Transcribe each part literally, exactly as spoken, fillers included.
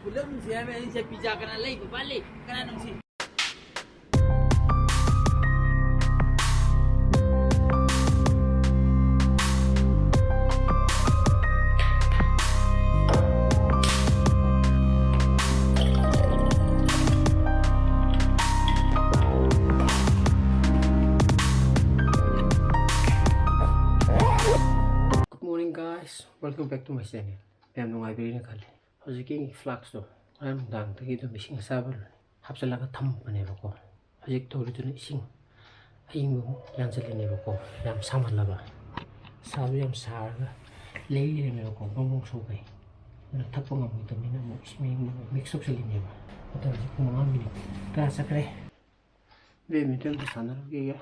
ꯄꯨꯂꯞ ꯅꯨꯡꯁꯤ ꯍꯥꯏꯕ ꯑꯩꯁꯦ ꯄꯤꯖꯥ ꯀꯅꯥ ꯂꯩꯕ ꯋꯥꯠꯂꯤ? ꯀꯅꯥ ꯅꯨꯡꯁꯤ? Good morning, guys. Welcome back to my channel. ꯌꯥꯝ ꯅꯨꯡꯉꯥꯏꯕꯤꯔꯤꯅ ꯈꯜꯂꯤ꯫ ꯍꯧꯖꯤꯛꯀꯤ ꯐ꯭ꯂꯥꯛꯁꯇꯣ ꯉꯔꯥꯡ ꯅꯨꯡꯗꯥꯡꯗꯒꯤ ꯑꯗꯨꯝ ꯏꯁꯤꯡ ꯑꯁꯥꯕ ꯍꯥꯞꯆꯤꯜꯂꯒ ꯊꯝꯕꯅꯦꯕꯀꯣ꯫ ꯍꯧꯖꯤꯛ ꯇꯧꯔꯤꯗꯨꯅ ꯏꯁꯤꯡ ꯑꯏꯪꯕ ꯑꯃꯨꯛ ꯌꯥꯟꯁꯤꯜꯂꯤꯅꯦꯕꯀꯣ꯫ ꯌꯥꯝ ꯁꯥꯃꯜꯂꯕ, ꯁꯥꯁꯨ ꯌꯥꯝ ꯁꯥꯔꯒ ꯂꯩ ꯂꯩꯔꯝꯃꯦꯕꯀꯣ, ꯕ꯭ꯔꯣꯡ ꯕ꯭ꯔꯣꯡ ꯁꯧꯈꯩ꯫ ꯑꯗꯨꯅ ꯊꯛꯄ ꯉꯝꯃꯣꯏꯗꯕꯅꯤꯅ ꯑꯃꯨꯛ ꯏꯁꯤꯡ ꯑꯏꯪꯕ ꯑꯃꯨꯛ ꯃꯤꯛꯁ ꯇꯧꯁꯤꯜꯂꯤꯅꯦꯕ꯫ ꯑꯗꯣ ꯍꯧꯖꯤꯛ ꯄꯨꯡ ꯃꯉꯥ ꯃꯤꯅꯤꯠ ꯇꯔꯥ ꯆꯠꯈ꯭ꯔꯦ꯫ ꯕꯦꯠꯃꯤꯟꯇꯟ ꯑꯝꯇ ꯁꯥꯟꯅꯔꯨꯈꯤꯒꯦ꯫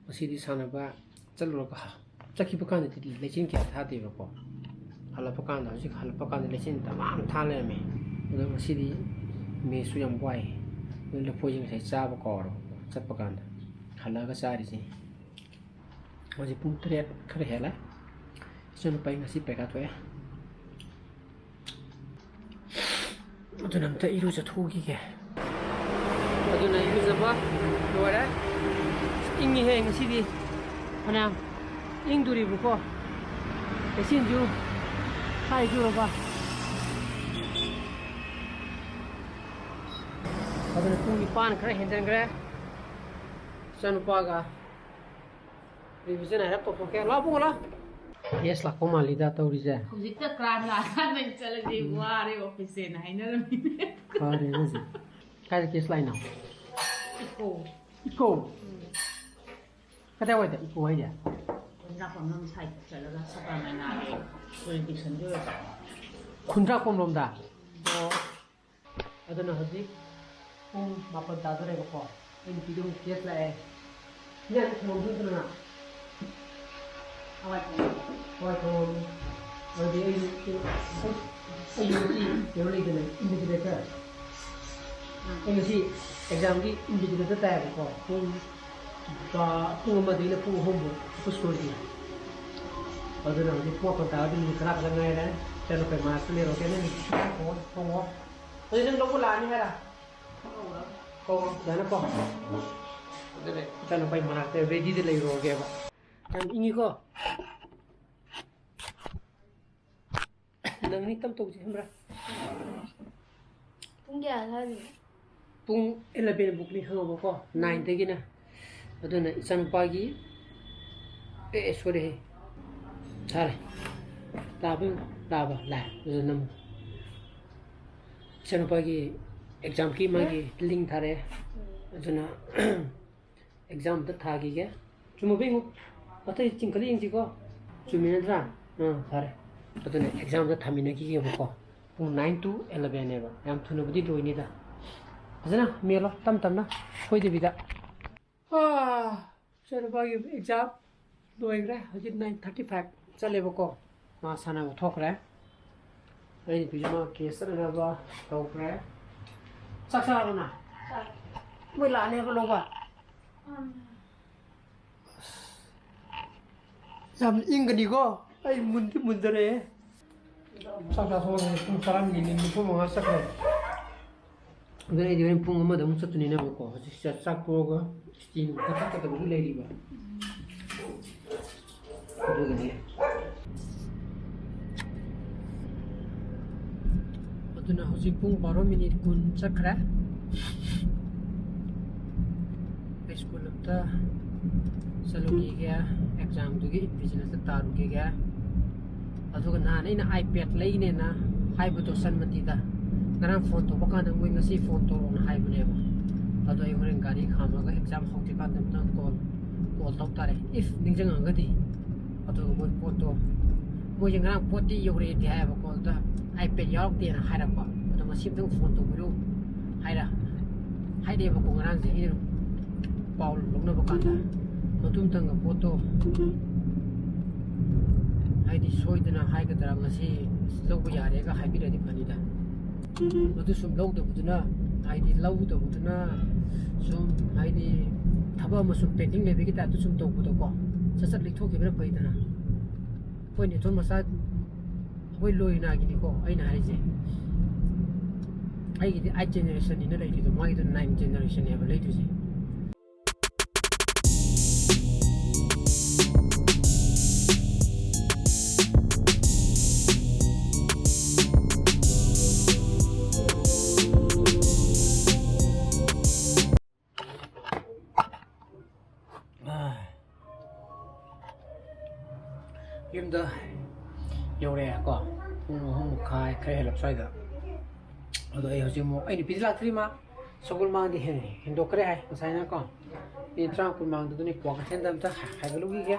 ꯉꯁꯤꯗꯤ ꯁꯥꯟꯅꯕ ꯆꯠꯂꯨꯔꯒ ꯆꯠꯈꯤꯕ ꯀꯥꯟꯗꯗꯤ ꯂꯩꯆꯤꯟ ꯀꯌꯥ ꯊꯥꯗꯦꯕꯀꯣ꯫ ꯍꯜꯂꯛꯄ ꯀꯥꯟꯗ, ꯍꯧꯖꯤꯛ ꯍꯜꯂꯛꯄ ꯀꯥꯟꯗ ꯂꯩꯆꯤꯟ ꯇꯃꯥꯡ ꯊꯥ ꯂꯩꯔꯝꯃꯦ꯫ ꯑꯗꯣ ꯉꯁꯤꯗꯤ ꯃꯦꯠꯁꯁꯨ ꯌꯥꯝ ꯋꯥꯏ꯫ ꯑꯗꯨ ꯂꯐꯣꯏꯁꯦ ꯉꯁꯥꯏ ꯆꯥꯕ ꯀꯥꯎꯔꯕ ꯆꯠꯄ ꯀꯥꯟꯗ꯫ ꯍꯜꯂꯛꯑꯒ ꯆꯥꯔꯤꯁꯦ꯫ ꯍꯧꯖꯤꯛ ꯄꯨꯡ ꯇꯔꯦꯠ ꯈꯔ ꯍꯦꯜꯂꯦ꯫ ꯏꯆꯟꯅꯨꯄꯥꯒꯤ ꯉꯁꯤ ꯄꯩꯈꯥ ꯊꯣꯛꯑꯦ꯫ ꯑꯗꯨꯅ ꯑꯝꯇ ꯏꯔꯨꯖꯊꯣꯛꯎꯈꯤꯒꯦ꯫ ꯑꯗꯨꯅ ꯏꯔꯨꯖꯕ ꯂꯣꯏꯔꯦ꯫ ꯏꯪꯉꯤꯍꯦ ꯉꯁꯤꯗꯤ꯫ ꯐꯅꯌꯥꯝ ꯏꯪꯗꯣꯔꯤꯕꯀꯣ꯫ ꯂꯩꯆꯤꯟꯁꯨ ꯍꯥꯏꯗꯣꯔꯕ꯫ ꯑꯗꯨꯅ ꯄꯨꯡ ꯅꯤꯄꯥꯟ ꯈꯔ ꯍꯦꯟꯖꯟꯈ꯭ꯔꯦ꯫ ꯏꯆꯥꯅꯨꯄꯥꯒ revision ꯍꯥꯏꯔꯞ ꯇꯧꯊꯣꯛꯀꯦ꯫ ꯂꯥꯛꯑꯣ, ꯄꯨꯡ ꯂꯥꯛꯑꯣ꯫ Guest ꯂꯥꯛꯄ ꯃꯥꯜꯂꯤꯗ ꯇꯧꯔꯤꯁꯦ꯫ ꯍꯧꯖꯤꯛꯇ ꯀ꯭ꯔꯥꯏꯝ ꯂꯥꯛꯑꯀꯥꯟꯗ ꯆꯠꯂꯁꯦ, ꯎꯝ꯫ ꯋꯥꯔꯦ ꯑꯣꯐꯤꯁꯁꯦꯅ ꯍꯥꯏꯅꯔꯝꯃꯤꯅꯦ꯫ ꯐꯔꯦ ꯍꯧꯖꯤꯛ꯫ ꯀꯥꯏꯗ guest ꯂꯥꯛꯏꯅꯣ? ꯏꯀꯣ꯫ ꯏꯀꯣ? ꯎꯝ꯫ ꯀꯗꯥꯏꯋꯥꯏꯗ ꯏꯀꯣ ꯍꯥꯏꯁꯦ? ꯈꯨꯟꯗ꯭ꯔꯥꯛꯄꯝꯂꯣꯝ ꯁꯥꯏꯗ ꯆꯠꯂꯒ ꯁꯀ꯭ꯔꯥꯃꯦꯅꯥꯒꯤ jurisdictionꯒꯤ ꯑꯣꯏꯕ꯫ ꯈꯨꯟꯗ꯭ꯔꯥꯛꯄꯝꯂꯣꯝꯗ? ꯑꯣ꯫ ꯑꯗꯨꯅ ꯍꯧꯖꯤꯛ ꯄꯨꯡ ꯃꯥꯄꯟ ꯇꯥꯗꯣꯔꯦꯕꯀꯣ꯫ ꯑꯩ ꯅꯨꯄꯤꯗꯣ ꯑꯃꯨꯛ guest ꯂꯥꯛꯑꯦ꯫ ꯏꯟꯖꯥꯡ ꯊꯣꯡꯉꯝꯗꯣꯏꯗꯨꯅ? ꯍꯋꯥꯏ ꯊꯣꯡꯉꯦ꯫ ꯍꯋꯥꯏ ꯊꯣꯡꯉꯝꯃꯦ꯫ ꯑꯗꯨꯗꯤ ꯑꯩ, ꯑꯩ, ꯑꯩ ꯉꯁꯤ ꯀꯩꯅꯣ ꯂꯩꯗꯅ, invigilator꯫ ꯎꯝ꯫ ꯑꯩ ꯉꯁꯤ examꯒꯤ invigilator ꯇꯥꯏꯌꯦꯕꯀꯣ꯫ ꯄꯨꯡ, ꯄꯨꯡ ꯑꯃꯗꯒꯤꯅ ꯄꯨꯡ ꯑꯍꯨꯝ ꯐꯥꯎ ꯑꯩꯈꯣꯏ ꯁ꯭ꯀꯨꯜꯒꯤ꯫ ꯑꯗꯨꯅ ꯍꯧꯖꯤꯛ ꯄꯨꯡ ꯃꯥꯄꯟ ꯇꯥꯕꯗꯤ ꯃꯤꯅꯤꯠ ꯇꯔꯥ ꯈꯛꯇ ꯉꯥꯏꯔꯦ꯫ ꯏꯆꯥꯅꯨꯄꯥ ꯃꯥꯁꯇ ꯂꯩꯔꯨꯔꯒꯦ, ꯅꯪꯒꯤ ꯊꯣꯡꯉꯣ, ꯊꯣꯡꯉꯣ꯫ ꯍꯧꯖꯤꯛ ꯅꯪ ꯂꯧꯕ ꯂꯥꯛꯑꯅꯤ ꯍꯥꯏꯔ? ꯀꯧꯔꯣ, ꯐꯖꯅ ꯀꯣ꯫ ꯑꯗꯨꯅꯦ꯫ ꯏꯆꯥꯅꯨꯄꯥꯒꯤ ꯃꯅꯥꯛꯇ ꯔꯦꯗꯤꯗ ꯂꯩꯔꯨꯔꯒꯦꯕ꯫ ꯌꯥꯝ ꯏꯪꯉꯤꯀꯣ? ꯅꯪ ꯅꯤꯛꯇꯝ ꯇꯧꯁꯦ ꯈꯪꯕ꯭ꯔꯥ? ꯄꯨꯡ ꯀꯌꯥ ꯊꯥꯗꯣꯏꯅꯣ? ꯄꯨꯡ eleven ꯕꯨꯛꯅꯤ ꯈꯪꯉꯕꯀꯣ, nineꯗꯒꯤꯅ꯫ ꯑꯗꯨꯅ ꯏꯆꯥꯅꯨꯄꯥꯒꯤ, ꯑꯦ, ꯁꯣꯏꯔꯦꯍꯦ꯫ ꯊꯥꯔꯦ꯫ ꯇꯥꯕ, ꯇꯥꯕ, ꯂꯥꯛꯑꯦ꯫ ꯑꯗꯨꯗ ꯅꯝꯃꯨ꯫ ꯏꯆꯥꯅꯨꯄꯥꯒꯤ examꯒꯤ ꯃꯥꯒꯤ link ꯊꯥꯔꯛꯑꯦ꯫ ꯑꯗꯨꯅ exam ꯑꯝꯇ ꯊꯥꯈꯤꯒꯦ꯫ ꯆꯨꯝꯃꯕ ꯌꯦꯡꯉꯨ꯫ ꯑꯇꯩ ꯆꯤꯡꯈꯠꯂ ꯌꯦꯡꯁꯤꯀꯣ꯫ ꯆꯨꯝꯃꯤ ꯅꯠꯇ꯭ꯔꯥ? ꯑꯥ, ꯐꯔꯦ꯫ ꯑꯗꯨꯅ examꯗ ꯊꯥꯃꯤꯟꯅꯈꯤꯒꯦꯕꯀꯣ꯫ ꯄꯨꯡ nine to elevenꯅꯦꯕ꯫ ꯌꯥꯝ ꯊꯨꯅꯕꯨꯗꯤ ꯂꯣꯏꯅꯤꯗ꯫ ꯐꯖꯅ ꯃꯦꯜꯂꯣ, ꯇꯞ ꯇꯞꯅ, ꯁꯣꯏꯗꯕꯤꯗ꯫ ꯑꯥ, ꯏꯆꯥꯅꯨꯄꯥꯒꯤ exam ꯂꯣꯏꯈ꯭ꯔꯦ꯫ ꯍꯧꯖꯤꯛ nine thirty five ꯆꯠꯂꯦꯕꯀꯣ꯫ ꯃꯥ ꯁꯥꯟꯅꯕ ꯊꯣꯛꯈ꯭ꯔꯦ꯫ ꯑꯩ ꯅꯨꯄꯤꯁꯨ ꯃꯥ class ꯆꯠꯅꯅꯕ ꯇꯧꯈ꯭ꯔꯦ꯫ ꯆꯥꯛ ꯆꯥꯔꯕꯣ ꯅꯪ? ꯆꯥꯔꯦ꯫ ꯃꯣꯏ ꯂꯥꯛꯑꯅꯦꯕ ꯂꯧꯕ? ꯑꯥ꯫ ꯑꯁ, ꯌꯥꯝ ꯏꯪꯒꯅꯤꯀꯣ? ꯑꯩ ꯃꯨꯟꯗꯤ ꯃꯨꯟꯗꯔꯦ꯫ ꯆꯥꯛ ꯆꯥꯊꯣꯛꯑꯒ ꯄꯨꯡ ꯇꯔꯥ ꯃꯤꯅꯤꯠ ꯅꯤꯐꯨ ꯃꯉꯥ ꯆꯠꯈ꯭ꯔꯦ꯫ ꯑꯗꯨꯅ ꯑꯩꯗꯤ ꯍꯣꯔꯦꯟ ꯄꯨꯡ ꯑꯃꯗ ꯑꯃꯨꯛ ꯆꯠꯇꯣꯏꯅꯤꯅꯕꯀꯣ꯫ ꯍꯧꯖꯤꯛ ꯆꯥꯛ ꯆꯥꯛ ꯇꯣꯛꯑꯒ ꯏꯁꯇꯤꯜ ꯀꯠꯊꯛꯀꯗꯕꯁꯨ ꯂꯩꯔꯤꯕ꯫ ꯑꯗꯨꯒꯤꯅꯦ꯫ ꯑꯗꯨꯅ ꯍꯧꯖꯤꯛ ꯄꯨꯡ ꯕꯥꯔꯣ ꯃꯤꯅꯤꯠ ꯀꯨꯟ ꯆꯠꯈ꯭ꯔꯦ꯫ ꯑꯩ ꯁ꯭ꯀꯨꯜ ꯑꯝꯇ ꯆꯠꯂꯨꯈꯤꯒꯦ, examꯗꯨꯒꯤ invigilatorꯗ ꯇꯥꯔꯨꯈꯤꯒꯦ꯫ ꯑꯗꯨꯒ ꯅꯍꯥꯟ ꯑꯩꯅ iPad ꯂꯩꯅꯦꯅ ꯍꯥꯏꯕꯗꯣ ꯁꯟꯃꯇꯤꯗ, ꯉꯔꯥꯡ phone ꯇꯧꯕ ꯀꯥꯟꯗ ꯃꯣꯏ ꯉꯁꯤ phone ꯇꯧꯔꯛꯑꯣꯅ ꯍꯥꯏꯕꯅꯦꯕ꯫ ꯑꯗꯣ ꯑꯩ ꯍꯣꯔꯦꯟ ꯒꯥꯔꯤ ꯈꯥꯝꯃꯒ exam ꯍꯧꯗ꯭ꯔꯤꯀꯥꯟꯗ ꯑꯝꯇꯪ call, call ꯇꯧ ꯇꯥꯔꯦ, if ꯅꯤꯡꯁꯤꯡꯉꯒꯗꯤ꯫ ꯑꯗꯨꯒ ꯃꯣꯏ ꯄꯣꯠꯇꯣ, ꯃꯣꯏꯁꯦ ꯉꯔꯥꯡ ꯄꯣꯠꯇꯤ ꯌꯧꯔꯛꯑꯦꯗꯤ ꯍꯥꯏꯌꯦꯕꯀꯣ, ꯑꯗ iPad ꯌꯥꯎꯔꯛꯇꯦꯅ ꯍꯥꯏꯔꯛꯄ꯫ ꯑꯗꯣ ꯉꯁꯤ ꯑꯝꯇꯪ phone ꯇꯧꯕꯤꯔꯛꯎ ꯍꯥꯏꯔ, ꯍꯥꯏꯔꯛꯑꯦꯕꯀꯣ ꯉꯔꯥꯡꯁꯦ꯫ ꯑꯩꯅ ꯄꯥꯎ ꯂꯧꯅꯕ ꯀꯥꯟꯗ ꯃꯇꯨꯝꯇꯪꯒ ꯄꯣꯠꯇꯣ, ꯍꯥꯏꯗꯤ ꯁꯣꯏꯗꯅ ꯍꯥꯏꯒꯗ꯭ꯔꯥ, ꯉꯁꯤ ꯂꯧꯕ ꯌꯥꯔꯦꯒ ꯍꯥꯏꯕꯤꯔꯗꯤ ꯐꯅꯤꯗ꯫ ꯃꯗꯨ ꯁꯨꯝ ꯂꯧꯗꯕꯗꯨꯅ, ꯍꯥꯏꯗꯤ ꯂꯧꯗꯕꯗꯨꯅ ꯁꯨꯝ, ꯍꯥꯏꯗꯤ ꯊꯕꯛ ꯑꯃ ꯁꯨꯝ pending ꯂꯩꯕꯒꯤ typeꯇ ꯁꯨꯝ ꯇꯧꯕꯗꯣꯀꯣ, ꯁꯠ ꯁꯠ ꯂꯩꯊꯣꯛꯈꯤꯕꯅ ꯐꯩꯗꯅ꯫ ꯑꯩꯈꯣꯏ ꯅꯦꯊꯣꯟ ꯃꯆꯥ, ꯑꯩꯈꯣꯏ ꯂꯣꯏꯅꯥꯒꯤꯅꯤꯀꯣ ꯑꯩꯅ ꯍꯥꯏꯁꯦ꯫ ꯑꯩꯒꯤꯗꯤ ꯑꯥꯏꯠ ꯖꯦꯅꯦꯔꯦꯁꯟꯅꯤꯅ ꯂꯩꯔꯤꯗꯣ, ꯃꯥꯒꯤꯗꯣ ꯅꯥꯏꯟ ꯖꯦꯅꯦꯔꯦꯁꯟꯅꯦꯕ ꯂꯩꯗꯣꯏꯁꯦ꯫ ꯌꯨꯝꯗ ꯌꯧꯔꯛꯑꯦꯀꯣ, ꯄꯨꯡ ꯑꯍꯨꯝ ꯃꯈꯥꯏ ꯈꯔ ꯍꯦꯜꯂꯞ ꯁ꯭ꯋꯥꯏꯗ꯫ ꯑꯗꯣ ꯑꯩ ꯍꯧꯖꯤꯛ ꯑꯃꯨꯛ, ꯑꯩ ꯅꯨꯄꯤꯗꯤ ꯂꯥꯛꯇ꯭ꯔꯤ, ꯃꯥ ꯁꯒꯣꯜ ꯃꯥꯡꯗꯤ ꯍꯦꯟ-, ꯍꯦꯟꯗꯣꯛꯈ꯭ꯔꯦ ꯍꯥꯏ ꯉꯁꯥꯏꯅꯀꯣ꯫ ꯃꯤꯅꯤꯠ ꯇꯔꯥ ꯀꯨꯟ ꯃꯥꯡꯗꯗꯨꯅꯤ ꯀ꯭ꯋꯥ ꯀꯩꯊꯦꯜꯗ ꯑꯝꯇ ꯍꯥꯏꯒꯠꯂꯨꯈꯤꯒꯦ꯫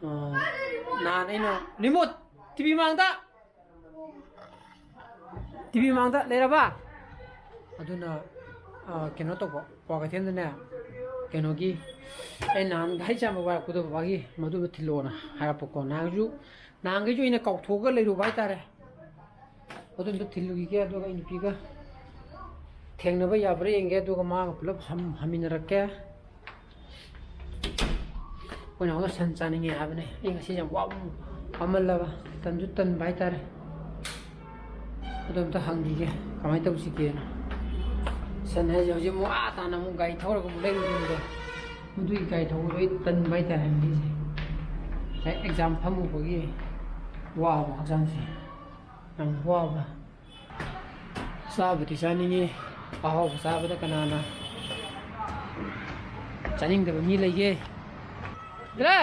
ꯑ, ꯅꯍꯥꯟ ꯑꯩꯅ, ꯔꯤꯃꯣꯠ, ꯇꯤ ꯚꯤ ꯃꯥꯡꯗ! ꯇꯤ ꯚꯤ ꯃꯥꯡꯗ ꯂꯩꯔꯕ? ꯑꯗꯨꯅ, ꯑ, ꯀꯩꯅꯣ ꯇꯧꯕ, ꯀ꯭ꯋꯥ ꯀꯩꯊꯦꯜꯗꯅꯦ, ꯀꯩꯅꯣꯒꯤ, ꯑꯩ ꯅꯍꯥꯟ ꯘꯔꯤ ꯆꯥꯝꯕ ꯋꯥꯏꯔꯛꯄꯗꯣ ꯕꯕꯥꯒꯤ, ꯃꯗꯨꯗꯣ ꯊꯤꯜꯂꯣꯅ ꯍꯥꯏꯔꯛꯄꯀꯣ꯫ ꯅꯍꯥꯟꯁꯨ, ꯅꯍꯥꯟꯈꯩꯁꯨ ꯑꯩꯅ ꯀꯥꯎꯊꯣꯛꯑꯒ ꯂꯩꯔꯨꯕ ꯍꯥꯏꯇꯥꯔꯦ꯫ ꯑꯗꯨ ꯑꯝꯇ ꯊꯤꯜꯂꯨꯈꯤꯒꯦ, ꯑꯗꯨꯒ ꯑꯩ ꯅꯨꯄꯤꯒ ꯊꯦꯡꯅꯕ ꯌꯥꯕ꯭ꯔꯥ ꯌꯦꯡꯒꯦ, ꯑꯗꯨꯒ ꯃꯥꯒ ꯄꯨꯂꯞ ꯍꯝ-, ꯍꯟꯃꯤꯟꯅꯔꯛꯀꯦ꯫ ꯑꯩꯈꯣꯏ ꯅꯥꯎꯅ ꯁꯟ ꯆꯥꯅꯤꯡꯉꯦ ꯍꯥꯏꯕꯅꯦ꯫ ꯑꯩ ꯉꯁꯤ ꯌꯥꯝ ꯋꯥꯕ, ꯋꯥꯃꯜꯂꯕ, ꯇꯟꯁꯨ ꯇꯟꯕ ꯍꯥꯏꯇꯥꯔꯦ꯫ ꯑꯗꯣ ꯑꯝꯇ ꯍꯪꯈꯤꯒꯦ, ꯀꯃꯥꯏꯅ ꯇꯧꯁꯤꯒꯦꯅ꯫ ꯁꯟ ꯍꯥꯏꯁꯦ ꯍꯧꯖꯤꯛ ꯑꯃꯨꯛ ꯑꯥ ꯇꯥꯅ ꯑꯃꯨꯛ ꯒꯥꯔꯤ ꯊꯧꯔꯒ ꯑꯃꯨꯛ ꯂꯩꯔꯨꯗꯣꯏꯅꯤꯗꯣ꯫ ꯃꯗꯨꯒꯤ ꯒꯥꯔꯤ ꯊꯧꯕꯗꯣ ꯑꯩ ꯇꯟꯕ ꯍꯥꯏꯇꯥꯔꯦ ꯉꯁꯤꯁꯦ꯫ ꯉꯁꯥꯏ ꯑꯦꯛꯖꯥꯝ ꯐꯝꯃꯨꯕꯒꯤ ꯋꯥꯕ ꯍꯛꯆꯥꯡꯁꯦ꯫ ꯌꯥꯝ ꯋꯥꯕ꯫ ꯆꯥꯕꯗꯤ ꯆꯥꯅꯤꯡꯉꯤ꯫ ꯑꯍꯥꯎꯕ ꯆꯥꯕꯗ ꯀꯅꯥꯅ ꯆꯥꯅꯤꯡꯗꯕ ꯃꯤ ꯂꯩꯒꯦ? ꯗ꯭ꯔꯦ!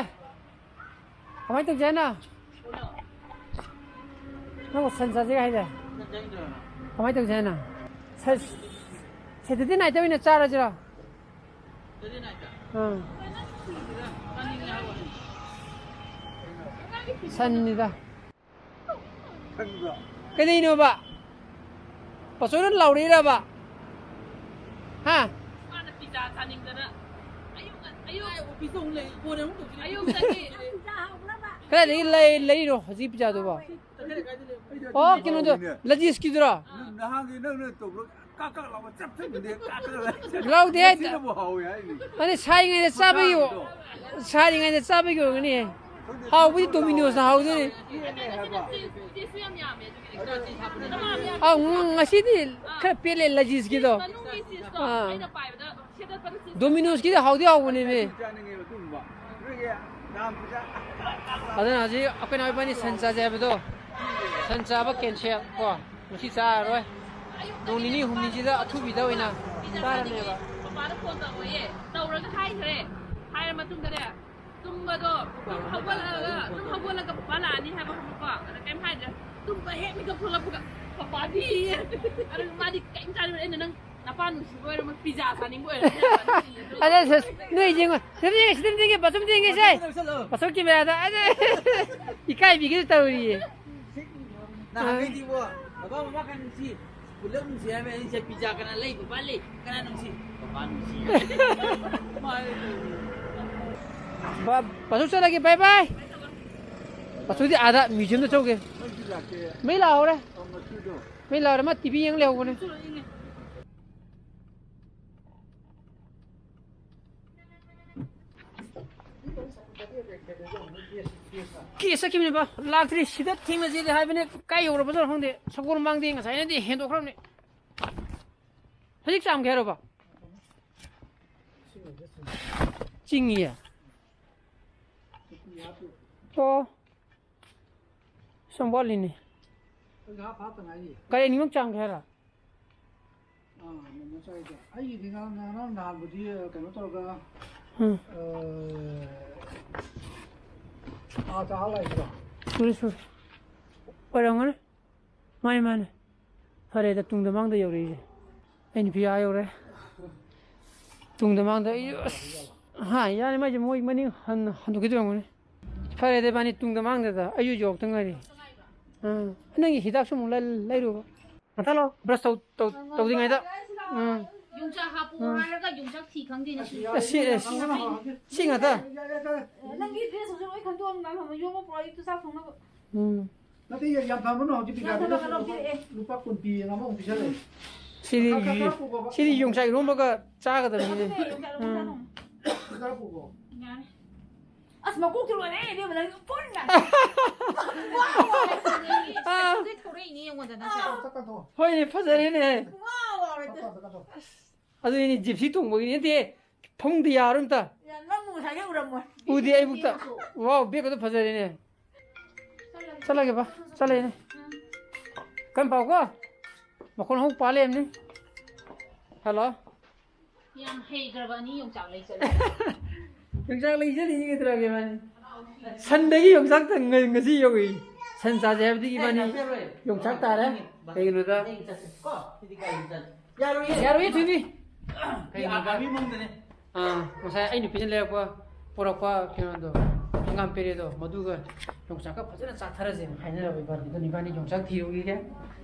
ꯀꯃꯥꯏꯅ ꯇꯧꯁꯦ ꯍꯥꯏꯅꯣ? ꯅꯪꯕꯨ ꯁꯟ ꯆꯥꯁꯤꯒ ꯍꯥꯏꯁꯦ? ꯀꯃꯥꯏꯅ ꯇꯧꯁꯦ ꯍꯥꯏꯅꯣ? ꯁꯦ-, ꯁꯦꯇꯔꯗꯦ ꯅꯥꯏꯠꯇ ꯑꯣꯏꯅ ꯆꯥꯔꯁꯤꯔꯣ? ꯑꯥ꯫ ꯁꯟꯅꯤꯗ꯫ ꯈꯪꯕ꯭ꯔꯣ? ꯀꯩꯗꯧꯅꯣꯕ? ꯄꯥꯆꯧꯅ ꯂꯥꯎꯔꯛꯏꯔꯕ? ꯍꯥ? ꯃꯥꯅ ꯄꯤꯖꯥ ꯆꯥꯅꯤꯡꯗꯅ ꯑꯌꯨꯛ ꯉꯟ-, ꯑꯌꯨꯛ ꯑꯌꯨꯛꯇꯒꯤ ꯀꯗꯥꯏꯗꯒꯤ ꯂꯩ-, ꯂꯩꯔꯤꯅꯣ ꯍꯧꯖꯤꯛ ꯄꯤꯖꯥꯗꯨꯕꯣ? ꯑꯣ, ꯀꯩꯅꯣꯗꯣ, ꯂꯖꯤꯁꯀꯤꯗꯨꯔꯣ? ꯅꯍꯥꯟꯒꯤ ꯅꯪꯅ ꯇꯧꯕ꯭ꯔꯣ? ꯀꯛ ꯀꯛ ꯂꯥꯎꯕ ꯆꯞ ꯆꯞ ꯏꯟꯗꯦ, ꯀꯛ ꯀꯛ ꯂꯥꯎꯕ ꯆꯞ ꯆꯞ꯫ ꯂꯥꯎꯗꯦ ꯍꯥꯏ-, ꯁꯤꯅꯕꯨ ꯍꯥꯎꯋꯦ ꯍꯥꯏꯅꯤ꯫ ꯑꯗꯨ ꯁꯥꯔꯤꯉꯩꯗ ꯆꯥꯕꯒꯤ, ꯈꯨꯆꯥꯗꯣ꯫ ꯁꯥꯔꯤꯉꯩꯗ ꯆꯥꯕꯒꯤ ꯑꯣꯏꯔꯝꯒꯅꯤ꯫ ꯍꯥꯎꯕꯗꯤ ꯗꯣꯃꯤꯅꯣꯁꯅ ꯍꯥꯎꯗꯣꯏꯅꯤ꯫ ꯑꯗꯨꯅꯦ ꯍꯥꯏꯕ꯫ ꯆꯤꯁ, ꯆꯤꯁꯁꯨ ꯌꯥꯝ ꯌꯥꯝꯃꯦ ꯑꯗꯨꯒꯤꯗꯤ꯫ ꯆꯤꯁ ꯍꯥꯞꯄꯅꯦ꯫ ꯑꯥ, ꯉ-, ꯉꯁꯤꯗꯤ ꯈꯔ ꯄꯦꯜꯂꯦ ꯂꯖꯤꯖꯀꯤꯗꯣ꯫ ꯃꯅꯨꯡꯒꯤ ꯆꯤꯁꯇꯣ ꯑꯥ꯫ ꯑꯩꯅ ꯄꯥꯏꯕꯗ ꯁꯦꯠꯇꯠꯄꯗ ꯆꯤꯁ ꯗꯣꯃꯤꯅꯣꯁꯀꯤꯗꯤ ꯍꯥꯎꯗꯤ ꯍꯥꯎꯕꯅꯦꯃꯤ꯫ ꯆꯥꯅꯤꯡꯉꯦꯕ ꯑꯗꯨꯒꯨꯝꯕ꯫ ꯅꯣꯏꯒꯤ ꯌꯥꯝ ꯐꯖ-, ꯑꯗꯨꯅ ꯍꯧꯖꯤꯛ ꯑꯩꯈꯣꯏ ꯅꯥꯎ ꯏꯕꯥꯅꯤ ꯁꯟ ꯆꯥꯁꯦ ꯍꯥꯏꯕꯗꯣ, ꯁꯟ ꯆꯥꯕ ꯀꯦꯟꯁꯦꯜ ꯀꯣ, ꯉꯁꯤ ꯆꯥꯔꯔꯣꯏ꯫ ꯅꯣꯡ ꯅꯤꯅꯤ ꯍꯨꯝꯅꯤꯁꯤꯗ ꯑꯊꯨꯕꯤꯗ ꯑꯣꯏꯅ ꯆꯥꯔꯅꯦꯕ꯫ ꯄꯄꯥꯗ ꯐꯣꯟ ꯇꯧꯋꯦꯌꯦ꯫ ꯇꯧꯔꯒ ꯍꯥꯏꯈ꯭ꯔꯦ꯫ ꯍꯥꯏꯔ ꯃꯇꯨꯡꯗꯅꯦ, ꯇꯨꯝꯕꯗꯣ, ꯇꯨꯝ ꯍꯧꯒꯠꯂꯛꯑꯒ, ꯇꯨꯝ ꯍꯧꯒꯠꯂꯒ ꯄꯄꯥ ꯂꯥꯛꯑꯅꯤ ꯍꯥꯏꯕ ꯈꯪꯕꯀꯣ꯫ ꯑꯗ ꯀꯩꯝ ꯍꯥꯏꯗ꯭ꯔꯦ꯫ ꯇꯨꯝꯕ ꯍꯦꯛ ꯃꯤꯀꯞ ꯊꯣꯛꯂꯛꯄꯒ ꯄꯄꯥꯗꯤ꯫ ꯑꯗꯨꯒ ꯃꯥꯗꯤ ꯀꯩꯝ ꯆꯥꯅꯤꯡꯉꯣꯏ꯫ ꯑꯩꯅ, "ꯅꯪ ꯅꯄꯥ ꯅꯨꯡꯁꯤꯕ ꯑꯣꯏꯔꯝꯃꯣꯏ, ꯄꯤꯖꯥ ꯆꯥꯅꯤꯡꯕ ꯑꯣꯏꯔꯝꯅꯤ" ꯍꯥꯏꯕ꯫ ꯑꯗ ꯁ-, ꯅꯣꯏ ꯌꯦꯡꯉꯣ꯫ ꯁꯤꯗ ꯌꯦꯡꯉꯦ, ꯁꯤꯗ ꯌꯦꯡꯉꯦ, ꯕꯥꯊꯔꯨꯝꯗ ꯌꯦꯡꯉꯦ ꯁꯦ꯫ ꯕꯥꯊꯔꯨꯝ ꯀꯦꯃꯦꯔꯥꯗ꯫ ꯑꯗ ꯏꯀꯥꯏꯕꯤꯒꯤꯁꯨ ꯇꯧꯔꯤꯌꯦ꯫ ꯅꯍꯥꯟꯈꯩꯗꯤꯕꯣ, ꯕꯕꯥ ꯃꯃꯥ ꯀꯅꯥ ꯅꯨꯡꯁꯤ? ꯄꯨꯂꯞ ꯅꯨꯡꯁꯤ ꯍꯥꯏꯕ ꯑꯩꯁꯦ ꯄꯤꯖꯥ ꯀꯅꯥ ꯂꯩ? ꯕꯕꯥ ꯂꯩ꯫ ꯀꯅꯥ ꯅꯨꯡꯁꯤ? ꯕꯕꯥ ꯅꯨꯡꯁꯤ꯫ ꯃꯥ ꯕꯥ-, ꯕꯥꯁꯨ ꯆꯠꯂꯒꯦ, bye bye꯫ ꯕꯥꯁꯨꯗꯤ ꯑꯥꯗ ꯃ꯭ꯌꯨꯖꯤꯌꯝꯗ ꯆꯧꯒꯦ꯫ ꯃꯩ ꯂꯥꯛꯍꯧꯔꯦ꯫ ꯃꯩ ꯂꯥꯛꯍꯧꯔꯦ, ꯃꯥ ꯇꯤ ꯚꯤ ꯌꯦꯡ ꯂꯩꯍꯧꯕꯅꯦ꯫ ꯀꯦ ꯆꯠꯈꯤꯕꯅꯦꯕ, ꯂꯥꯛꯇ꯭ꯔꯤ꯫ ꯁꯤꯗ ꯊꯦꯡꯅꯁꯤꯗꯤ ꯍꯥꯏꯕꯅꯦ, ꯀꯥꯏ ꯌꯧꯔꯕꯅꯣ ꯈꯪꯗꯦ꯫ ꯁꯒꯣꯜ ꯃꯥꯡꯗꯤ ꯉꯁꯥꯏꯅꯗꯤ ꯍꯦꯟꯗꯣꯛꯈ꯭ꯔꯕꯅꯦ꯫ ꯍꯧꯖꯤꯛ ꯆꯥꯝꯒꯦ ꯍꯥꯏꯔꯣꯕ? ꯆꯤꯡꯉꯤꯌꯦ꯫ ꯑꯣ꯫ ꯁꯨꯝ ꯋꯥꯠꯂꯤꯅꯦ꯫ ꯉꯥ ꯐꯥꯠꯇ ꯉꯥꯏꯔꯤ꯫ ꯒꯥꯔꯤ ꯑꯅꯤꯃꯛ ꯆꯥꯝꯒꯦ ꯍꯥꯏꯔꯣ? ꯑꯥ, ꯅꯣꯡꯃ ꯆꯥꯏꯗ꯫ ꯑꯩꯒꯤꯗꯤ ꯉꯔꯥꯡ, ꯉꯔꯥꯡ ꯅꯍꯥꯟꯕꯨꯗꯤ ꯀꯩꯅꯣ ꯇꯧꯔꯒ, ꯎꯝ꯫ ꯑꯥ, ꯑꯥ, ꯆꯥꯍꯜꯂꯛꯏꯗꯣ꯫ ꯁꯨꯔꯦ, ꯁꯨꯔꯦ꯫ ꯑꯣꯏꯔꯝꯒꯅꯤ꯫ ꯃꯥꯅꯦ, ꯃꯥꯅꯦ꯫ ꯐꯔꯦꯗ, ꯇꯨꯡꯗ ꯃꯥꯡꯗ ꯌꯧꯔꯛꯏꯁꯦ꯫ ꯑꯩ ꯅꯨꯄꯤ ꯑꯥ ꯌꯧꯔꯦ꯫ ꯇꯨꯡꯗ ꯃꯥꯡꯗ ꯑꯩ, ꯑꯁ, ꯍꯥ, ꯌꯥꯔꯦ, ꯃꯥꯏꯁꯦ ꯃꯣꯏ ꯃꯅꯤꯡ ꯍꯟ-, ꯍꯟꯗꯣꯛꯈꯤꯗꯣꯏ ꯑꯣꯏꯔꯝꯒꯅꯤ꯫ ꯐꯔꯦꯗ, ꯏꯕꯥꯅꯤ ꯇꯨꯡꯗ ꯃꯥꯡꯗꯗ ꯑꯩꯁꯨ ꯌꯧꯔꯛꯇ ꯉꯥꯏꯔꯤ꯫ ꯑꯥ, ꯅꯪꯒꯤ ꯍꯤꯗꯥꯛꯁꯨ ꯑꯃꯨꯛ ꯂꯩ-, ꯂꯩꯔꯨꯕ꯫ ꯉꯥꯛꯇ ꯂꯥꯛꯑꯣ, brush ꯇꯧ-, ꯇꯧ-, ꯇꯧꯗ꯭ꯔꯤꯉꯩꯗ꯫ ꯎꯝ꯫ ꯌꯣꯡꯆꯥꯛ ꯍꯥꯞꯄꯨ ꯎꯝ꯫ ꯍꯥꯏꯔꯒ ꯌꯣꯡꯆꯥꯛ ꯊꯤ ꯈꯪꯗꯦꯅꯦ꯫ ꯑꯁꯤ, ꯑꯁꯤ, ꯑꯁꯤ, ꯁꯤ ꯉꯥꯛꯇ꯫ ꯅꯪꯒꯤ dress ꯁꯨ ꯂꯣꯏ ꯈꯟꯗꯣꯛꯑꯝ ꯌꯣꯝꯃ ꯄꯨꯔꯛꯑꯣ, ꯑꯌꯨꯛꯇ ꯆꯥꯛ ꯊꯣꯡꯅꯕ꯫ ꯎꯝ꯫ ꯅꯠꯇꯦ, ꯌꯥꯝ ꯐꯕꯅ ꯍꯧꯖꯤꯛ ꯌꯥꯝ ꯐꯕꯅ ꯄꯤꯔꯛꯑꯦ꯫ ꯂꯨꯄꯥ ꯀꯨꯟ ꯄꯤ ꯑꯃꯃꯨꯛ ꯄꯤꯁꯜꯂꯦ꯫ ꯁꯤꯗꯤ ꯈꯔ, ꯈꯔ, ꯈꯔ ꯄꯨꯈꯣꯕ꯫ ꯁꯤꯗꯤ ꯌꯣꯡꯆꯥꯛ ꯏꯔꯣꯝꯕꯒ ꯆꯥꯒꯗꯕꯅꯤꯅꯦ꯫ ꯑꯗꯨꯅꯦ, ꯌꯣꯡꯆꯥꯛ ꯏꯔꯣꯝꯕ ꯎꯝ꯫ ꯆꯥꯅꯕ꯫ ꯈꯔ ꯄꯨꯈꯣ꯫ ꯌꯥꯔꯦ꯫ ꯑꯁ, ꯃꯀꯣꯛꯇꯨ ꯂꯣꯏꯔꯦ, ꯏꯕꯦꯝꯃ, ꯅꯪ ꯐꯨꯟꯗ꯫ ꯋꯥ, ꯋꯥ, ꯋꯥ꯫ ꯑꯗꯨꯗꯩ ꯊꯧꯔꯛꯏꯅꯦ, ꯌꯦꯡꯉꯣꯗꯅ꯫ ꯆꯠꯂꯣ, ꯆꯠꯂꯣ, ꯆꯠꯂꯣ꯫ ꯍꯣꯏꯅꯦ, ꯐꯖꯔꯦꯅꯦ꯫ ꯋꯥ, ꯋꯥ, ꯋꯥ꯫ ꯆꯠꯂꯣ, ꯆꯠꯂꯣ, ꯆꯠꯂꯣ꯫ ꯑꯗꯨꯅꯤꯅꯦ, ꯖꯤꯞꯁꯤ ꯇꯣꯡꯕꯒꯤꯅꯦ꯫ ꯅꯠꯇꯦ, ꯐꯃꯨꯡꯗ ꯌꯥꯔꯣꯏ ꯑꯝꯇ꯫ ꯌꯥ, ꯅꯪꯕꯨ ꯉꯁꯥꯏꯗꯩ ꯎꯔꯝꯃꯣꯏ꯫ ꯎꯗꯦ ꯑꯩꯕꯨꯛꯇ꯫ ꯋꯥꯎ, ꯕꯦꯒꯀꯗꯣ ꯐꯖꯔꯦꯅꯦ꯫ ꯆꯠꯂꯒꯦꯕ, ꯆꯠꯂꯦꯅꯦ꯫ ꯀꯟ ꯄꯥꯎꯀꯣ꯫ ꯃꯈꯣꯟ ꯍꯧ ꯄꯥ ꯂꯩꯔꯝꯅꯤ꯫ ꯍꯜꯂꯣ꯫ ꯌꯥꯝ ꯍꯩꯈ꯭ꯔꯕ ꯑꯅꯤ ꯌꯣꯡꯆꯥꯛ ꯂꯩ ꯆꯠꯂꯦ꯫ ꯌꯣꯡꯆꯥꯛ ꯂꯩ ꯆꯠꯂꯤꯅꯤ ꯀꯩꯗꯧꯔꯒꯦ ꯃꯥꯅꯤ? ꯁꯟꯗꯒꯤ ꯌꯣꯡꯆꯥꯛ ꯇꯪ-, ꯉ-, ꯉꯁꯤ ꯌꯧꯏ꯫ ꯁꯟ ꯆꯥꯁꯦ ꯍꯥꯏꯕꯗꯒꯤ ꯃꯥꯅꯤ ꯌꯣꯡꯆꯥꯛ ꯇꯥꯔꯦ꯫ ꯀꯩꯒꯤꯅꯣꯗ? ꯌꯥꯔꯣꯏꯌꯦ꯫ ꯌꯥꯔꯣꯏꯌꯦ ꯊꯣꯏꯕꯤ꯫ ꯀꯩꯒꯤꯅꯣꯗ? ꯑꯥ, ꯉꯁꯥꯏ ꯑꯩ ꯅꯨꯄꯤꯅ ꯂꯩꯔꯛꯄ, ꯄꯨꯔꯛꯄ ꯀꯩꯅꯣꯗꯣ, ꯍꯪꯒꯥꯝ ꯄꯦꯔꯦꯗꯣ, ꯃꯗꯨꯒ ꯌꯣꯡꯆꯥꯛꯀ ꯐꯖꯅ ꯆꯥꯊꯔꯁꯦꯅ ꯍꯥꯏꯅꯔꯕ ꯏꯕꯥꯅꯤ꯫ ꯑꯗꯨꯅ ꯏꯕꯥꯅꯤ ꯌꯣꯡꯆꯥꯛ ꯊꯤꯔꯨꯈꯤꯒꯦ꯫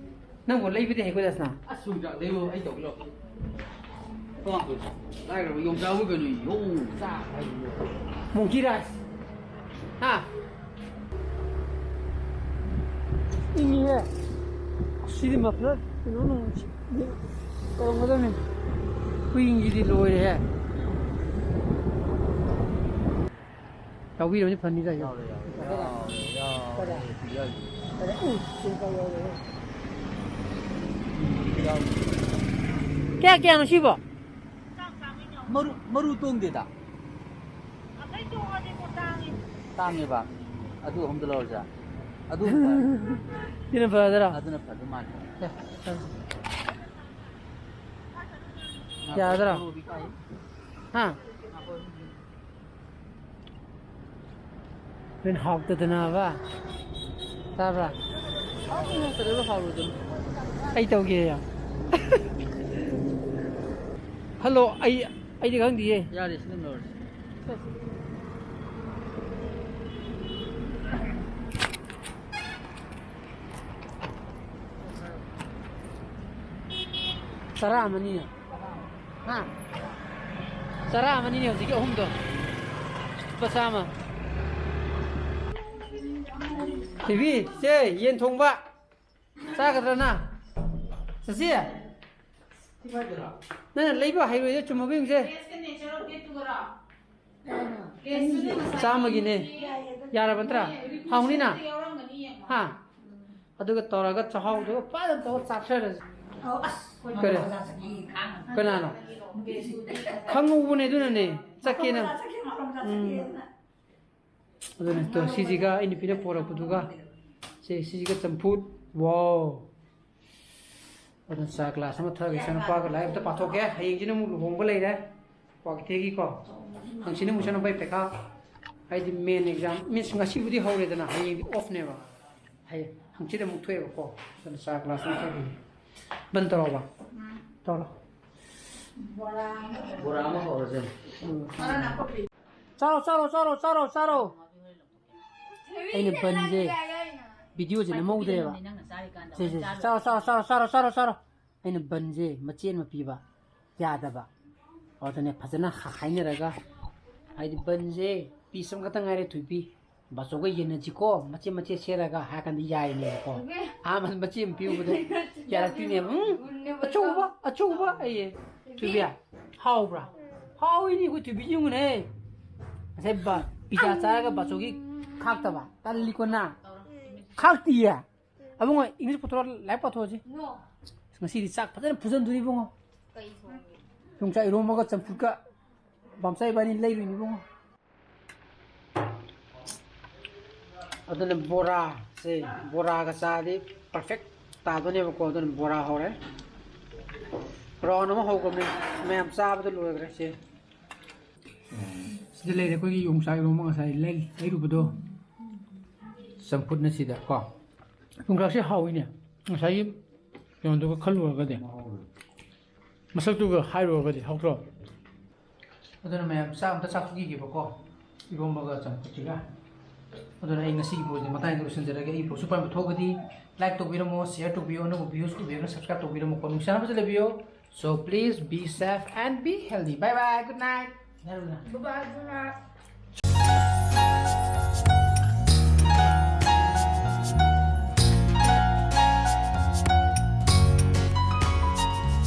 ꯅꯪꯕꯨ ꯂꯩꯕꯗꯤ ꯍꯩꯀꯣ, ꯗꯥꯁꯅꯥ? ꯑꯁ, ꯌꯣꯡꯆꯥꯛ ꯂꯩꯕ ꯑꯩ ꯇꯧꯒꯦ ꯂꯥꯎ꯫ ꯂꯥꯏꯔꯕ ꯌꯣꯡꯆꯥꯛꯕꯨ ꯀꯩꯅꯣ, ꯌꯣꯡꯆꯥꯛ ꯍꯥꯏꯕꯕꯨ꯫ ꯃꯣꯡꯀꯤ ꯔꯥꯏꯁ꯫ ꯍꯥ? ꯏꯪꯉꯤꯍꯦ꯫ ꯁꯤꯗꯤ ꯃꯐ꯭ꯂꯔ ꯀꯩꯅꯣ ꯅꯨꯡ ꯇꯧꯔꯝꯒꯗꯕꯅꯤ꯫ ꯍꯨꯏꯁꯤꯗꯤ ꯂꯣꯏꯔꯦꯍꯦ꯫ ꯌꯥꯎꯕꯤꯔꯝꯗꯤ ꯐꯅꯤꯗ, ꯌꯥꯎ-, ꯌꯥꯎꯔꯦ, ꯌꯥꯎꯔꯦ, ꯌꯥꯎꯔꯦ, ꯌꯥꯎꯔꯦ, ꯌꯥꯎꯔꯦ꯫ ꯀꯌꯥ ꯀꯌꯥꯅꯣ ꯁꯤꯕꯣ? ꯃꯔꯨ, ꯃꯔꯨ ꯇꯣꯡꯗꯦꯗ꯫ ꯇꯥꯡꯉꯦꯕ꯫ ꯑꯗꯨ ꯑꯍꯨꯝꯗ ꯂꯧꯔꯁꯦ꯫ ꯑꯗꯨ ꯐꯔꯦ꯫ ꯁꯤꯅ ꯐꯔꯗ꯭ꯔꯥ? ꯑꯗꯨꯅ ꯐꯗꯧ ꯃꯥꯜꯂꯦ꯫ ꯌꯥꯗ꯭ꯔꯥ? ꯍꯥ? ꯍꯣꯔꯦꯟ ꯍꯥꯎꯇꯗꯅꯕ꯫ ꯇꯥꯕ꯭ꯔꯥ? ꯍꯥꯎꯅ ꯀꯩꯗꯧꯕ ꯍꯥꯎꯔꯣꯏꯗꯣꯏꯅꯣ? ꯑꯩ ꯇꯧꯒꯦ꯫ ꯍꯜꯂꯣ, ꯑꯩ, ꯑꯩꯗꯤ ꯈꯪꯗꯤꯌꯦ꯫ ꯌꯥꯔꯦ, ꯁꯤ ꯑꯗꯨꯝ ꯂꯧꯔꯁꯤ꯫ ꯆꯔꯥ ꯑꯃꯅꯤꯅ꯫ ꯍꯥ? ꯆꯔꯥ ꯑꯃꯅꯤꯅꯦ ꯍꯧꯖꯤꯛꯀꯤ ꯑꯍꯨꯝꯗꯣ꯫ ꯂꯨꯄꯥ ꯆꯥꯝꯃ꯫ ꯕꯦꯕꯤ, ꯁꯦ, ꯌꯦꯟ ꯊꯣꯡꯕ꯫ ꯆꯥꯒꯗ꯭ꯔꯥ ꯅꯪ? ꯆꯠꯁꯤ? ꯅꯪꯅ ꯂꯩꯕ ꯍꯩꯔꯣꯏꯗ ꯆꯨꯝꯃꯕ ꯌꯦꯡꯁꯦ꯫ ꯆꯥꯝꯃꯒꯤꯅꯦ꯫ ꯌꯥꯔꯕ ꯅꯠꯇ꯭ꯔꯥ? ꯍꯥꯎꯅꯤꯅ? ꯍꯥ? ꯑꯗꯨꯒ ꯇꯧꯔꯒ ꯆꯥꯛꯍꯥꯎꯗꯨꯒ ꯐꯖꯅ ꯇꯧꯔꯒ ꯆꯥꯊꯔꯁꯤ꯫ ꯀꯔꯤ? ꯀꯅꯥꯅꯣ? ꯈꯪꯍꯧꯕꯅꯦ, ꯑꯗꯨꯅꯅꯦ ꯆꯠꯀꯦꯅ꯫ ꯎꯝ꯫ ꯑꯗꯨꯅ ꯇꯣ, ꯁꯤꯁꯤꯒ ꯑꯩ ꯅꯨꯄꯤꯅ ꯄꯣꯔꯛꯄꯗꯨꯒ, ꯁꯦ, ꯁꯤꯁꯤꯒ ꯆꯝꯐꯨꯠ꯫ ꯋꯥꯎ! ꯑꯗꯨꯅ ꯆꯥ ꯒ꯭ꯂꯥꯁ ꯑꯃ ꯊꯛꯑꯒ ꯏꯆꯥꯅꯨꯄꯥꯒ ꯂꯥꯏꯔꯤꯛ ꯑꯝꯇ ꯄꯥꯊꯣꯛꯀꯦ꯫ ꯍꯌꯦꯡꯁꯤꯅ ꯑꯃꯨꯛ ꯂꯨꯍꯣꯡꯕ ꯂꯩꯔꯦ, ꯀ꯭ꯋꯥꯀꯩꯊꯦꯜꯒꯤꯀꯣ꯫ ꯍꯪꯆꯤꯠꯅ ꯑꯃꯨꯛ ꯏꯆꯥꯅꯨꯄꯥꯒꯤ ꯄꯩꯈꯥ, ꯍꯥꯏꯗꯤ main exam, means ꯉꯁꯤꯕꯨꯗꯤ ꯍꯧꯔꯦꯗꯅ, ꯍꯌꯦꯡꯗꯤ off ꯅꯦꯕ꯫ ꯍꯌꯦꯡ, ꯍꯪꯆꯤꯠ ꯑꯃꯨꯛ ꯊꯣꯛꯑꯦꯕꯀꯣ꯫ ꯑꯗꯨꯅ ꯆꯥ ꯒ꯭ꯂꯥꯁ ꯑꯃ ꯊꯛꯈꯤꯒꯦ꯫ ꯕꯟ ꯇꯧꯔꯕ? ꯇꯧꯔꯣ꯫ ꯕꯣꯔꯥ ꯑꯃ ꯍꯧꯔꯁꯦ꯫ ꯎꯝ꯫ ꯆꯥꯔꯣ, ꯆꯥꯔꯣ, ꯆꯥꯔꯣ, ꯆꯥꯔꯣ, ꯆꯥꯔꯣ꯫ ꯑꯩꯅ ꯕꯟꯁꯦ video ꯁꯦ ꯅꯝꯍꯧꯗ꯭ꯔꯦꯕ꯫ ꯁꯦ, ꯁꯦ, ꯁꯦ, ꯆꯥꯔꯣ, ꯆꯥꯔꯣ, ꯆꯥꯔꯣ꯫ ꯑꯩꯅ ꯕꯟꯁꯦ ꯃꯆꯦꯠ ꯑꯃ ꯄꯤꯕ ꯌꯥꯗꯕ꯫ ꯑꯗꯨꯅꯦ ꯐꯖꯅ ꯍꯥꯏꯅꯔꯒ, ꯍꯥꯏꯗꯤ ꯕꯟꯁꯦ piece ꯑꯃꯈꯛꯇ ꯉꯥꯏꯔꯦ ꯊꯣꯏꯕꯤ, ꯕꯥꯆꯧꯒ ꯌꯦꯟꯅꯁꯤꯀꯣ, ꯃꯆꯦꯠ ꯃꯆꯦꯠ ꯁꯦꯠꯂꯒ ꯍꯥꯏꯔ ꯀꯥꯟꯗ ꯌꯥꯏꯅꯦꯕꯀꯣ꯫ ꯑꯍꯥꯟꯕꯗ ꯃꯆꯦꯠ ꯑꯃ ꯄꯤꯕꯗꯣ ꯌꯥꯔꯛꯇꯣꯏꯅꯦꯕ꯫ ꯎꯝ, ꯑꯆꯧꯕ, ꯑꯆꯧꯕ ꯑꯩꯌꯦ꯫ ꯊꯣꯏꯕꯤ, ꯍꯥꯎꯕ꯭ꯔꯥ? ꯍꯥꯎꯏꯅꯦ, ꯑꯩꯈꯣꯏ ꯊꯣꯏꯕꯤ ꯌꯦꯡꯉꯨꯅꯦ꯫ ꯉꯁꯥꯏ ꯕ-, pizza ꯆꯥꯔꯒ ꯕꯥꯆꯧꯒꯤ ꯈꯥꯛꯇꯕ꯫ ꯇꯜꯂꯤꯀꯣ ꯅꯪ? ꯈꯥꯛꯇꯤꯌꯦ꯫ ꯑꯕꯨꯡꯉꯣ, English ꯄꯨꯊꯣꯔꯛꯑꯣ, ꯂꯥꯏꯔꯤꯛ ꯄꯥꯊꯣꯛꯑꯁꯤ꯫ ꯉꯁꯤꯗꯤ ꯆꯥꯛ ꯐꯖꯅ ꯐꯨꯖꯟꯗꯣꯔꯤ ꯏꯕꯨꯡꯉꯣ꯫ ꯌꯣꯡꯆꯥꯛ ꯏꯔꯣꯝꯕꯒ ꯆꯝꯐꯨꯠꯀ ꯕꯥꯝꯆꯥ ꯏꯕꯥꯅꯤ ꯂꯩꯔꯨꯏꯅꯤ ꯏꯕꯨꯡꯉꯣ꯫ ꯑꯗꯨꯅ ꯕꯣꯔꯥ, ꯁꯦ, ꯕꯣꯔꯥꯒ ꯆꯥꯗꯤ perfect ꯇꯥꯗꯣꯏꯅꯦꯕꯀꯣ꯫ ꯑꯗꯨꯅ ꯕꯣꯔꯥ ꯍꯧꯔꯦ꯫ Round ꯑꯃ ꯍꯧꯈ꯭ꯔꯕꯅꯦ꯫ ꯃꯌꯥꯝ ꯆꯥꯕꯗ ꯂꯣꯏꯈ꯭ꯔꯦ ꯁꯦ꯫ ꯁꯤꯗ ꯂꯩꯔꯦ ꯑꯩꯈꯣꯏꯒꯤ ꯌꯣꯡꯆꯥꯛ ꯏꯔꯣꯝꯕ ꯉꯁꯥꯏ ꯂꯩ-, ꯂꯩꯔꯨꯕꯗꯣ꯫ ꯆꯝꯐꯨꯠꯅ ꯁꯤꯗ ꯀꯣ꯫ ꯌꯣꯡꯆꯥꯛꯁꯦ ꯍꯥꯎꯏꯅꯦ꯫ ꯉꯁꯥꯏꯒꯤ ꯀꯩꯅꯣꯗꯨꯒ ꯈꯜꯂꯨꯔꯒꯗꯤ꯫ ꯃꯁꯛꯇꯨꯒ ꯍꯥꯏꯔꯨꯔꯒꯗꯤ ꯍꯥꯎꯇ꯭ꯔꯣ? ꯑꯗꯨꯅ ꯃꯌꯥꯝ ꯆꯥꯛ ꯑꯝꯇ ꯆꯥꯊꯣꯛꯈꯤꯒꯦꯕꯀꯣ, ꯏꯔꯣꯝꯕꯒ ꯆꯝꯐꯨꯠꯁꯤꯒ꯫ ꯑꯗꯨꯅ ꯑꯩ ꯉꯁꯤꯒꯤ vlog ꯁꯦ ꯃꯇꯥꯡꯗ ꯂꯣꯏꯁꯤꯟꯖꯔꯒꯦ꯫ ꯑꯩꯒꯤ vlog ꯁꯨ ꯄꯥꯝꯕ ꯊꯣꯛꯑꯒꯗꯤ like ꯇꯧꯕꯤꯔꯝꯃꯣ, share ꯇꯧꯕꯤꯌꯣ, ꯑꯅꯧꯕ views ꯎꯕꯤꯔꯒꯅ subscribe ꯇꯧꯕꯤꯔꯝꯃꯣꯀꯣ꯫ ꯅꯨꯡꯁꯤꯅꯕꯁꯨ ꯂꯩꯕꯤꯌꯣ꯫ So please be safe and be healthy. Bye bye, good night. Bye bye, good night.